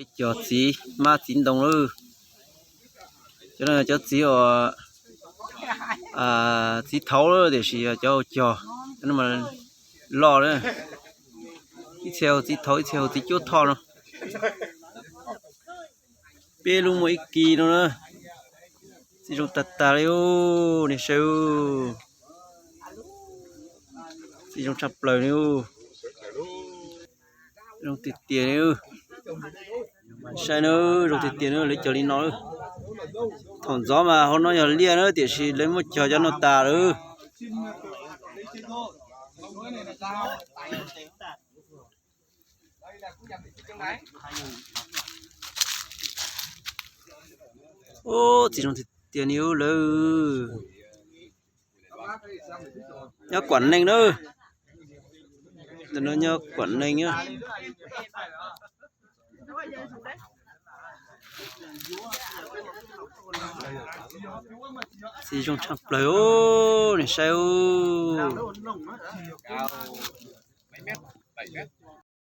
Ib co txiv hmab txiv ntoo lawm. Cov no cov txiv uas txiv thaud lawm tiam sis yog cov cog, cov no mas loj lawm. Ib txhia hu txiv thaud, ib txhia hu txiv cuab thoj no. Peb lub muaj ib kis no na. Txiv zoo tag tag li, nej saib. Txiv zoo tshaj plaws li. Zoo tiag tiag li. Saib na, zoo tiag tiag na, lawv cog li no. Thaum ntxov mas hauv no yog liaj na, tiam sis lawv muab cog cov no tas lawm. Ub, txiv zoo tiag tiag li lawm. Nyob Kuam Neeg na. Ntawm no nyob Kuam Neeg. Txiv zoo tshaj plaws, nej saib.